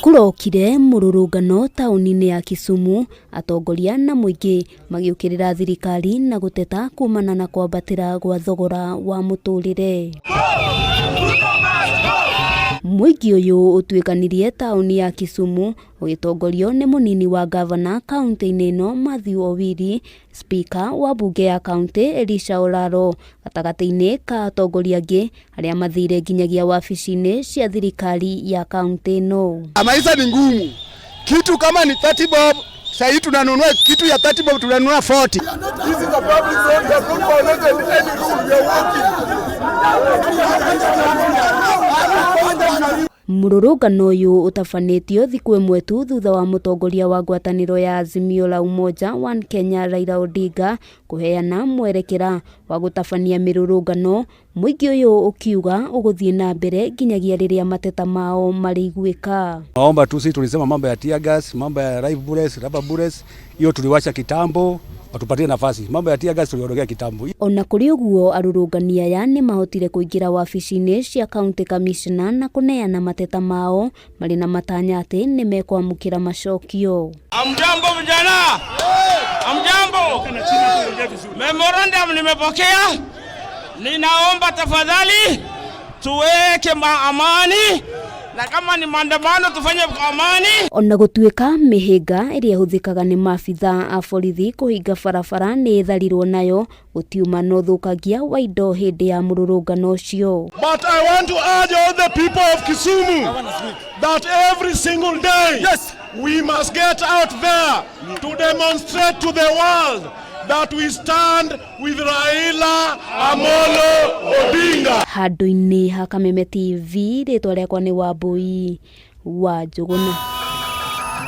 Kũrokire mũrũrũngano taũni-inĩ ya Kisumu, atongoria na mũingĩ magĩũkĩrĩra thirikari na gũteta kumana na kwambatĩra gwa thogora wa mũtũrĩre. Mũingĩ ũyũ ũtuĩkanirie taũni ya Kisumu ũgĩtongorio nĩ mũnini wa ngavana kaũntĩ-inĩ ĩno Mathew Owili, Spika wa mbunge ya kaũntĩ Elisha Olaro gatagatĩ-inĩ ka atongoria angĩ arĩa mathire nginyagia wabici-inĩ cia thirikari ya kaũntĩ ĩno. Maisha ni ngumu, kitu kama ni 30 bob sahii tunanunua kitu ya 30 bob tunanunua 40. This is a public road. We have not violated any rule. We are walking. Mũrũrũngano ũyũ ũtabanĩtio thikũ ĩmwe tu thutha wa mũtongoria wa ngwatanĩro ya Azimio la Umoja One Kenya Raila Odinga kũheana mwerekera wa gũtabania mĩrũrũngano, mũingĩ ũyũ ũkiuga ũgũthiĩ na mbere nginyagia rĩrĩa mateta mao marĩiguĩka. Naomba tu sisi tulisema mambo ya tear gas, mambo ya live bullets, rubber bullets, hiyo tuliwacha kitambo, watupatie nafasi. Mambo ya tear gas tuliondokea kitambo. Ona kũrĩ ũguo arũrũngani aya nĩ mahotire kũingĩra wabici-inĩ cia county commissioner na kũneana mateta mao marĩ na matanya atĩ nĩ mekwamũkĩra macokio. Amjambo vijana, amjambo. Memorandum nimepokea, ninaomba tafadhali tuweke amani na kama ni maandamano tufanye kwa amani. Ona gũtuĩka mĩhĩnga ĩrĩa ĩhũthĩkaga nĩ maabitha a borithi kũhinga barabara nĩ ĩtharirwo nayo gũtiuma na ũthũkangia wa indo hĩndĩ ya mũrũrũngano ũcio. But I want to urge all the people of Kisumu that every single day we must get out there to demonstrate to the world that we stand with Raila Amolo Odinga. Handũ-inĩ ha Kameme TV rĩtwa rĩakwa nĩ Wambui wa Njũgũna.